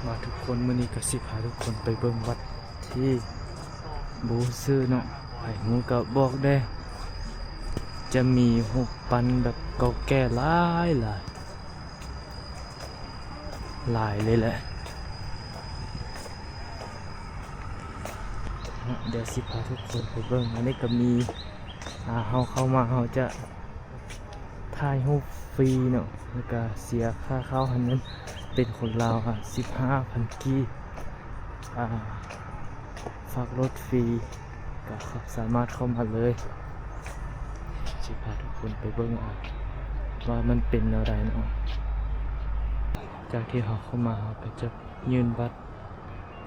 ມາທຸກຄົນ, ມື້ນີ້ກໍຊິພາທຸກຄົນໄປເບິ່ງວັດທີ່ບໍ່ຮູ້ຊື່ເນາະ, ໃຜຮູ້ກໍບອກແດ່. ຈະມີຮູບປັ້ນແບບເກົ່າແກ່ຫຼາຍໆ ຫຼາຍເລີຍແຫຼະ. ດຽວຊິພາທຸກຄົນໄປເບິ່ງ. ອັນນີ້ກໍມີ ອ່າ ເຮົາເຂົ້າມາ ເຮົາຈະ ຖ່າຍຮູບຟຣີເນາະ, ແລ້ວກະເສຍຄ່າເຂົ້າຫັ້ນ ແມ່ນເປັນຄົນລາວ ອ່າ ສິບຫ້າພັນກີບ, ອ່າ ຝາກລົດຟຣີ ກະສາມາດເຂົ້າມາເລີຍ. ຊິພາທຸກຄົນໄປເບິ່ງ ອ່າ ວ່າມັນເປັນແນວໃດເນາະ. ຈາກທີ່ເຮົາເຂົ້າມາ ເຮົາກະຈະຍື່ນບັດ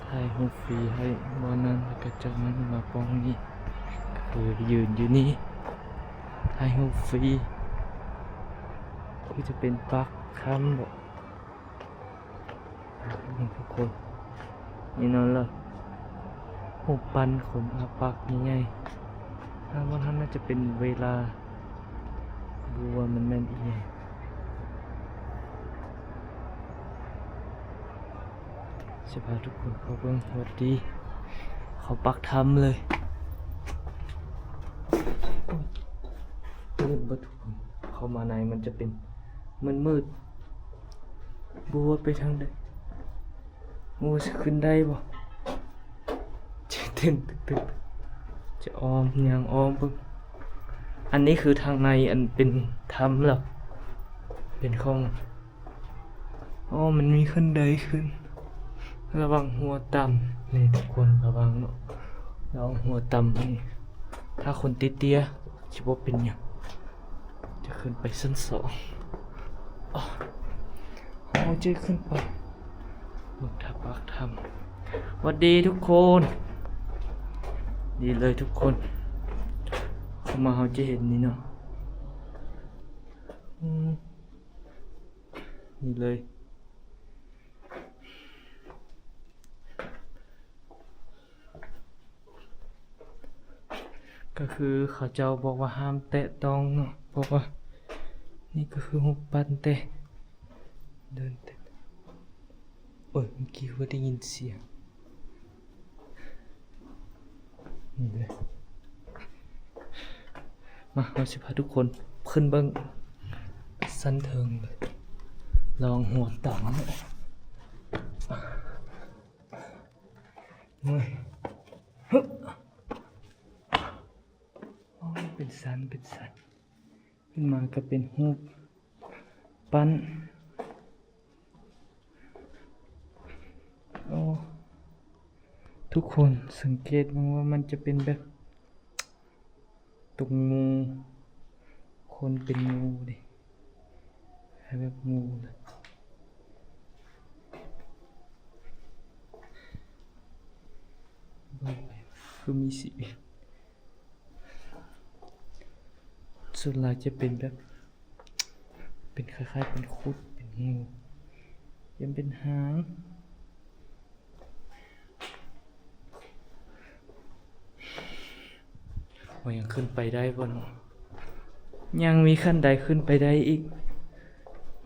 ຖ່າຍຮູບຟຣີໃຫ້ບ່ອນນັ້ນ ແລ້ວກໍຈາກນັ້ນມາປ່ອງນີ້ ຄືຢືນຢູ່ນີ້ ຖ່າຍຮູບຟຣີ. ຄືຈະເປັນປາກຖ້ຳບໍ ນີ້ທຸກຄົນ. ນີ້ເນາະ ຮູບປັ້ນຄົນອ້າປາກໃຫຍ່ໆ. ຖ້າວ່າຫັ້ນໜ້າຈະເປັນເວລາ ບໍ່ວ່າມັນແມ່ນອີ່ຫຍັງ. ຊິພາທຸກຄົນເຂົ້າເບິ່ງ. ຫວັດດີ. ເຂົ້າປາກຖ້ຳເລີຍ. ເປີດປະຕູເຂົ້າມາໃນ ມັນຈະເປັນມືດໆ ບໍ່ວ່າໄປທາງໃດ. ໂອ້ ຊິຂຶ້ນໄດ້ບໍ່? ຈະຕື່ນຕຶກໆ ຈະອ້ອມ ຍ່າງອ້ອມເບິ່ງ. ອັນນີ້ຄືທາງໃນ ອັນເປັນຖ້ຳແລ້ວ ເປັນຂອງ ອໍ ມັນມີຂັ້ນໄດຂຶ້ນ. ລະວັງຫົວຕຳ ນີ້ທຸກຄົນ ລະວັງເນາະ ລະວັງຫົວຕຳ. ນີ້ ຖ້າຄົນເຕ້ຍໆ ຊິບໍ່ເປັນຫຍັງ. ຈະຂຶ້ນໄປຊັ້ນສອງ. ເຮົາຈະຂຶ້ນໄປເບິ່ງຖ້ຳ ປາກຖ້ຳ. ຫວັດດີທຸກຄົນ. ນີ້ເລີຍທຸກຄົນ ເຂົ້າມາເຮົາຈະເຫັນນີ້ເນາະ. ອືມ ນີ້ເລີຍ. ກໍຄືເຂົາເຈົ້າບອກວ່າຫ້າມແຕະຕ້ອງເນາະ ເພາະວ່ານີ້ກໍຄືຮູບປັ້ນແຕ່ ເດີນແຕະ ໂອ້ຍ ເມື່ອກີ້ວ່າໄດ້ຍິນສຽງ. ນີ້ເລີຍ. ມາ ເຮົາຊິພາທຸກຄົນຂຶ້ນເບິ່ງຊັ້ນເທິງເລີຍ. ລະວັງຫົວຕຳ. ໂອ້ຍ ຮຶບ ໂອ້ຍ ເປັນຊັ້ນ ເປັນຊັ້ນ. ຂຶ້ນມາກໍເປັນຮູບ ປັ້ນ. ໂອ້ ທຸກຄົນສັງເກດເບິ່ງວ່າມັນຈະເປັນແບບຕົງງູ ຄົນເປັນງູເດ້ ຄ້າຍແບບງູເລີຍ. ເບິ່ງໄປຄືມີຊີວິດ. ສ່ວນຫຼາຍຈະເປັນແບບ ເປັນຄ້າຍໆ ເປັນຄຸດ ເປັນງູ ຍັງເປັນຫາງ. ວ່າຍັງຂຶ້ນໄປໄດ້ບໍ່ເນາະ? ຍັງມີຂັ້ນໄດຂຶ້ນໄປໄດ້ອີກ.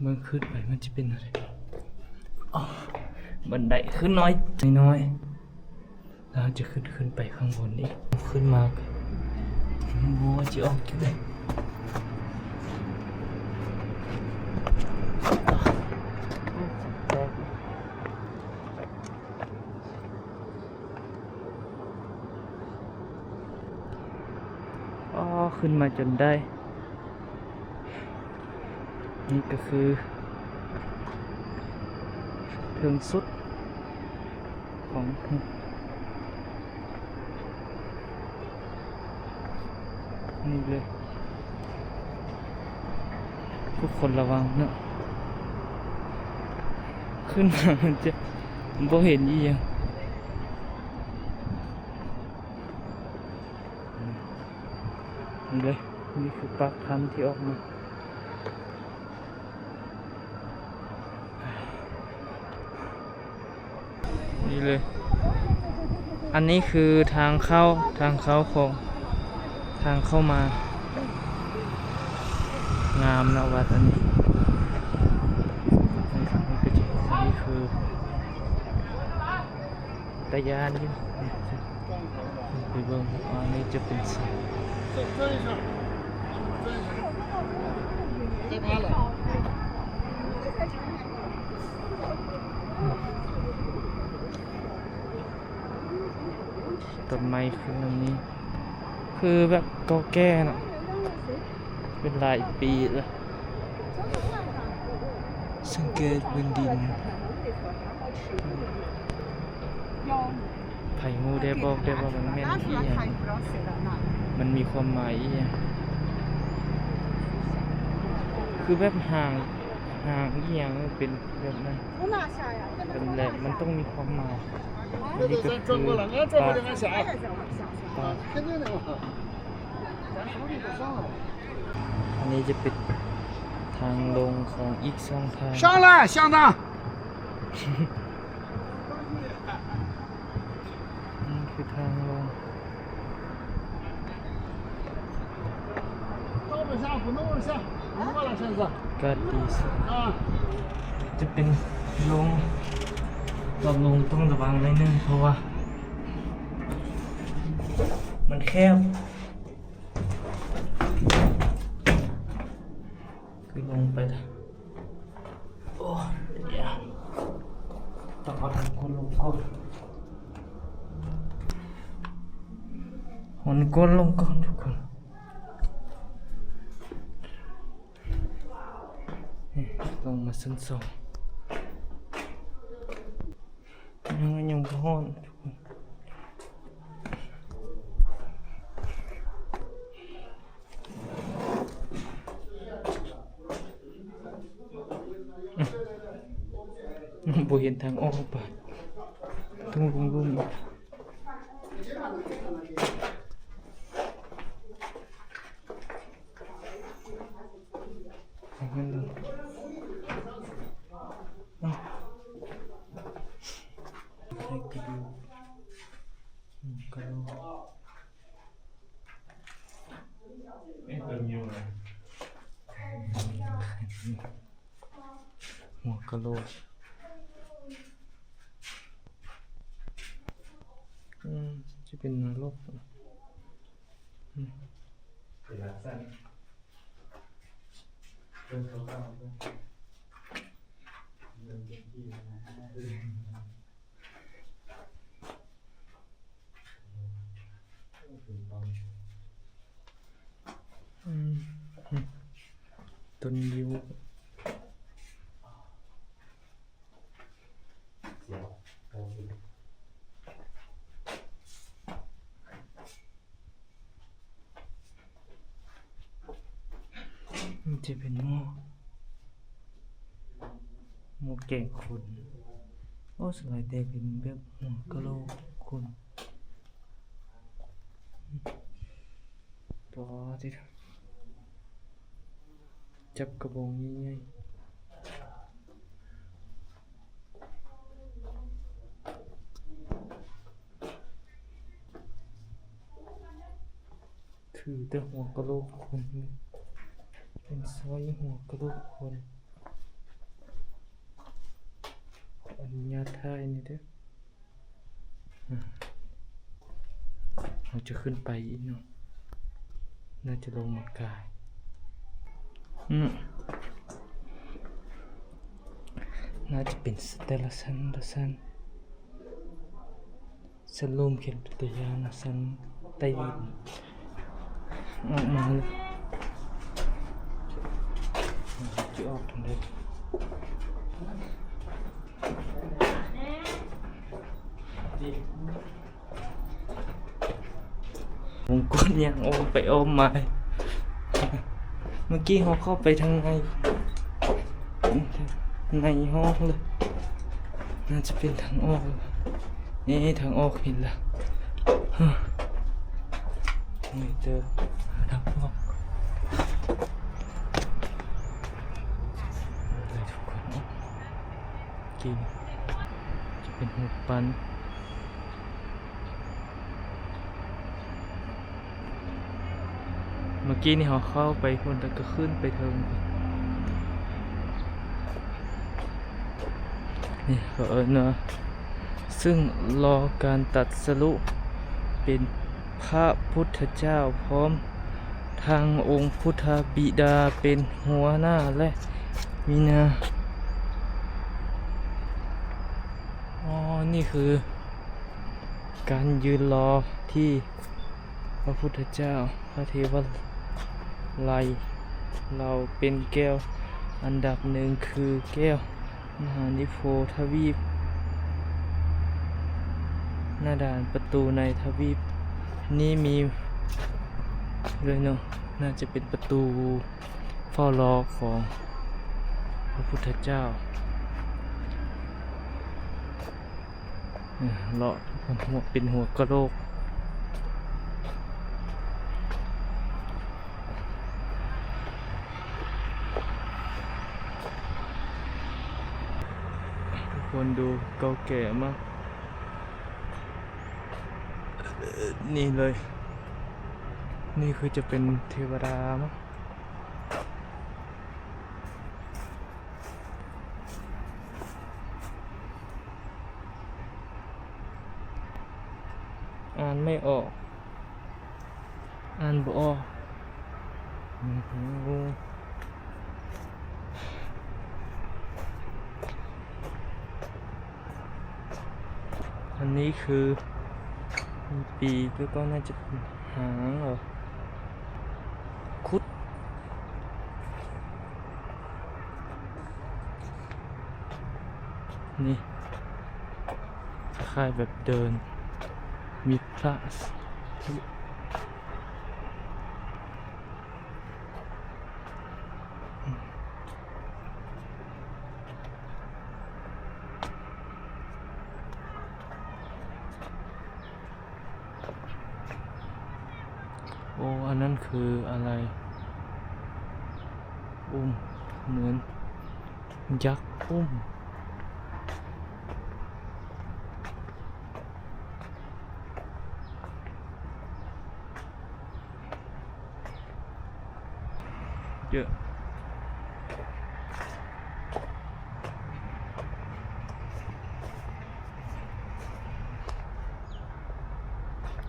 ເບິ່ງຂຶ້ນໄປມັນຈະເປັນແນວໃດ? ອໍ ບັນໄດຂຶ້ນນ້ອຍ ນ້ອຍໆ ແລ້ວຈະຂຶ້ນ ຂຶ້ນໄປຂ້າງບົນອີກ. ຂຶ້ນມາບໍ່ວ່າຈະອອກຈັ່ງໃດ. ອໍ ຂຶ້ນມາຈົນໄດ້. ນີ້ກໍຄືເທິງສຸດຂອງ ນີ້ເລີຍ. ທຸກຄົນລະວັງເນາະ ຂຶ້ນມາມັນຈະບໍ່ເຫັນອີ່ຫຍັງ. ນີ້ເລີຍ ນີ້ຄືປາກຖ້ຳທີ່ອອກມາ. ນີ້ເລີຍ ອັນນີ້ຄືທາງເຂົ້າ ທາງເຂົ້າຂອງ ທາງເຂົ້າມາ. ງາມເນາະວັດອັນນີ້. ນີ້ຄື ນີ້ຄື ຕະຍານຢູ່ ໄປເບິ່ງ ອັນນີ້ຈະເປັນ ຕົ້ນໄມ້ຄືອັນນີ້ ຄືແບບເກົ່າແກ່ເນາະ ເປັນຫຼາຍປີແລ້ວ. ສັງເກດພື້ນດິນ ໃຜຮູ້ໄດ້ບອກໄດ້ວ່າມັນແມ່ນອີ່ຫຍັງ ມັນມີຄວາມໝາຍອີ່ຫຍັງ ຄືແບບຫາງ ຫາງອີ່ຫຍັງເປັນແບບນັ້ນ ເປັນແຫຼະ ມັນຕ້ອງມີຄວາມໝາຍ. ອັນນີ້ກໍຄືປາກ ປາກ ອັນນີ້ຈະເປັນທາງລົງຂອງອີກສອງທາງ. 上来，向导。 ນີ້ຄືທາງລົງ ອາກາດດີສຸດ ຈະເປັນລົງ ຕອນລົງຕ້ອງລະວັງໜ້ອຍໜຶ່ງ ເພາະວ່າມັນແຄບ ຄືລົງໄປລະ ໂອ້ຍ ດຽວ ຕ້ອງເອົາທາງກົ້ນລົງກ່ອນ ຫົນກົ້ນລົງກ່ອນທຸກຄົນ ນີ້ ລົງມາຊັ້ນສອງ ຍັງ ຍັງບໍ່ຮອດທຸກຄົນ ບໍ່ເຫັນທາງອອກປະ ຕ້ອງລົງລຸ່ມອີກ. ຫົວກະໂຫຼກ ອືມ ຈະເປັນນະລົກ ອືມ ເປັນລັກສະນະ ເບິ່ງເຂົາເຈົ້າເບິ່ງ ເບິ່ງເປັນທີ່ນະ. ອືມ ຕົ້ນງິ້ວ ມັນຈະເປັນໝໍ້ ໝໍ້ແກງຄົນ ໂອ້ ສ່ວນຫຼາຍແຕ່ເປັນແບບຫົວກະໂຫຼກຄົນ ປາດຕິ ຈັບກະບອງໃຫຍ່ໆ ຖືແຕ່ຫົວກະໂຫຼກຄົນ ເປັນສ້ອຍຫົວກະໂຫຼກຄົນ ຂໍອະນຸຍາດຖ່າຍນີ້ເດີ້. ອາ ເຮົາຈະຂຶ້ນໄປອີກເນາະ ໜ້າຈະລົງມາກາຍ ອືມ ໜ້າຈະເປັນແຕ່ລະຊັ້ນລະຊັ້ນ ຊັ້ນລຸ່ມເປັນຕາຢ້ານ ຊັ້ນໃຕ້ດິນ ອອກມາເລີຍ ຈະອອກທາງໃດ ວົງກົດຍ່າງອ້ອມໄປອ້ອມມາ ເມື່ອກີ້ເຮົາເຂົ້າໄປທາງໃນ ໃນຫ້ອງເລີຍ ໜ້າຈະເປັນທາງອອກ ເອີ ທາງອອກເຫັນລະ ທາງນີ້ເດີ ທາງອອກ ເດີ ທຸກຄົນ ກິນ ຈະເປັນຮູບປັ້ນ ເມື່ອກີ້ນີ້ເຮົາເຂົ້າໄປພຸ້ນ ແລ້ວກໍຂຶ້ນໄປເທິງ ນີ້ເຂົາເອີ້ນວ່າເຊ ຊຶ່ງລໍການຕັດສະຮູ້ເປັນພະພຸດທະເຈົ້າ ພ້ອມທັງອົງພຸດທະບິດາເປັນຫົວໜ້າ ແລະ ມີນາ ອໍ ນີ້ຄືການຢືນລໍທີ່ພະພຸດທະເຈົ້າ ພະເທວະໄລ ລາວເປັນແກ້ວອັນດັບໜຶ່ງ ຄືແກ້ວ ມະຫານິໂພທະວີບ ໜ້າດ່ານປະຕູໃນທະວີບນີ້ມີເລີຍເນາະ ໜ້າຈະເປັນປະຕູເຝົ້າລໍຂອງພະພຸດທະເຈົ້າ. ເລາະເປັນຫົວກະໂຫຼກ ທຸກຄົນດູ ເກົ່າແກ່ມາກ ນີ້ເລີຍ ນີ້ຄືຈະເປັນເທວະດາມັ້ງ. ອ່ານໄມ່ອອກ ອ່ານບໍ່ອອກ ອັນນີ້ຄືປີກ ແລ້ວກໍໜ້າຈະຫາງເນາະ ຂຸດ ນີ້ ຄ້າຍແບບເດີນ ມີພະ ໂອ້ ອັນນັ້ນຄືອະໄລ? ອຸ້ມ ເໝືອນຍັກອຸ້ມ. ເຢີະ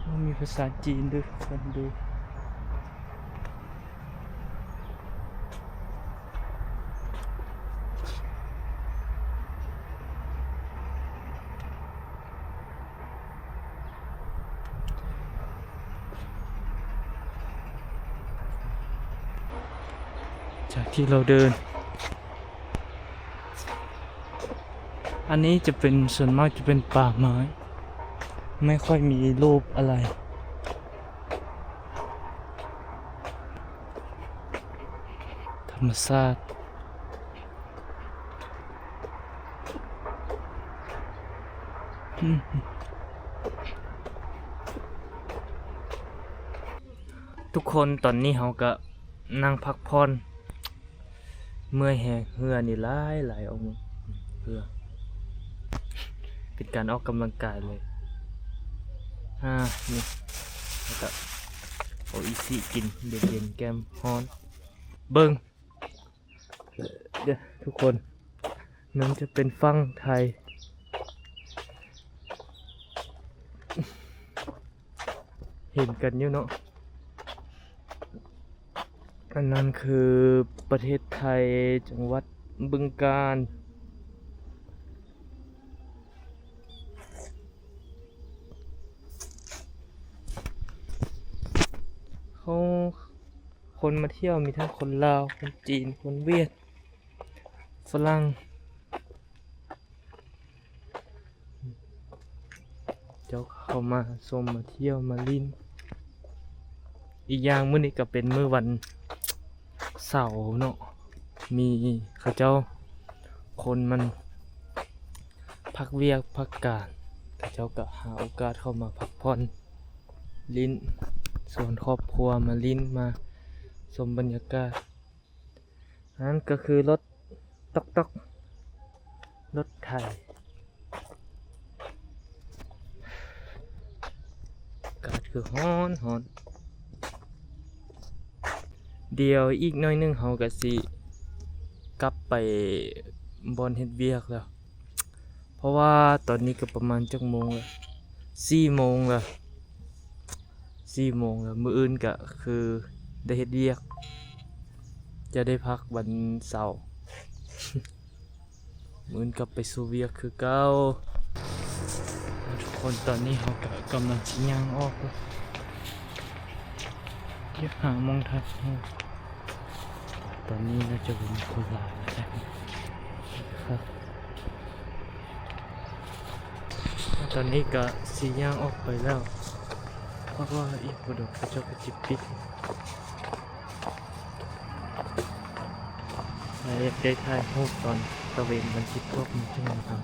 ໂອ້ ມີພາສາຈີນເດີ ເບິ່ງດູ. ຈາກທີ່ເຮົາເດີນ ອັນນີ້ຈະເປັນ ສ່ວນມາກຈະເປັນປ່າໄມ້ ໄມ່ຄ່ອຍມີຮູບອະໄລ ທຳມະຊາດ. ທຸກຄົນ ຕອນນີ້ເຮົາກະນັ່ງພັກຜ່ອນ ເມື່ອຍແຮງ ເຫື່ອນີ້ໄຫຼໆອອກມາ ເຫື່ອ ເປັນການອອກກຳລັງກາຍເລີຍ. ອາ ນີ້ ແລ້ວກະໂອອິຊິກິນເຢັນໆ ແກ້ມຮ້ອນ ເບິ່ງ. ເດີ ທຸກຄົນ ມັນຈະເປັນຝັ່ງໄທ ເຫັນກັນຢູ່ເນາະ ອັນນັ້ນຄືປະເທດໄທ ຈັງຫວັດບຶງການ. ເຮົາ ຄົນມາທ່ຽວມີທັງຄົນລາວ, ຄົນຈີນ, ຄົນຫວຽດ, ຝຣັ່ງ ເຈົ້າເຂົ້າມາຊົມມາທ່ຽວມາຫຼິ້ນ. ອີກຢ່າງມື້ນີ້ກໍເປັນມື້ວັນເສົາເນາະ ມີເຂົາເຈົ້າ ຄົນມັນພັກວຽກພັກການ ເຂົາເຈົ້າກໍຫາໂອກາດເຂົ້າມາພັກຜ່ອນ ຫຼິ້ນ ຊວນຄອບຄົວມາຫຼິ້ນ ມາຊົມບັນຍາກາດ. ອັນນັ້ນກໍຄືລົດຕ໊ອກໆ ລົດໄຖ. ອາກາດຄືຮ້ອນໆ. ດຽວອີກໜ້ອຍໜຶ່ງເຮົາກໍຊິກັບໄປບ່ອນເຮັດວຽກແລ້ວ. ເພາະວ່າຕອນນີ້ກໍປະມານຈັກໂມງລະ ສີ່ໂມງລະ ສີ່ໂມງລະ. ມື້ອື່ນກະຄືໄດ້ເຮັດວຽກ ຈະໄດ້ພັກວັນເສົາ ມື້ອື່ນກັບໄປສູ່ວຽກຄືເກົ່າ. ທຸກຄົນ ຕອນນີ້ເຮົາກະກຳລັງຊິຍ່າງອອກ ຢາກຫາໝ່ອງຖ່າຍຮູບ. ຕອນນີ້ໜ້າຈະບໍ່ມີຄົນຫຼາຍແລ້ວ ຄັກ. ຕອນນີ້ກະຊິຍ່າງອອກໄປແລ້ວ ເພາະວ່າອີກບໍ່ດົນເຂົາເຈົ້າກໍຊິປິດ. ໃຜຢາກໄດ້ຖ່າຍຮູບຕອນຕາເວັນ ວັນທິດຕົກ ມັນຈຶ່ງງາມ ເຂົາ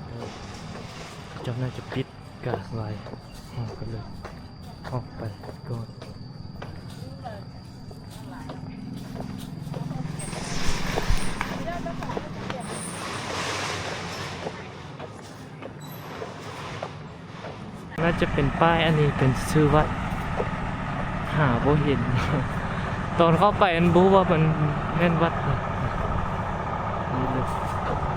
ເຈົ້າໜ້າຈະປິດກະໄວ. ເຮົາກໍເລີຍອອກໄປກ່ອນ. ໜ້າຈະເປັນປ້າຍ ອັນນີ້ເປັນຊື່ວັດ ຫາບໍ່ເຫັນ. ຕອນເຂົ້າໄປ ອັນ ບໍ່ຮູ້ວ່າມັນແມ່ນວັດ ນີ້ເລີຍ.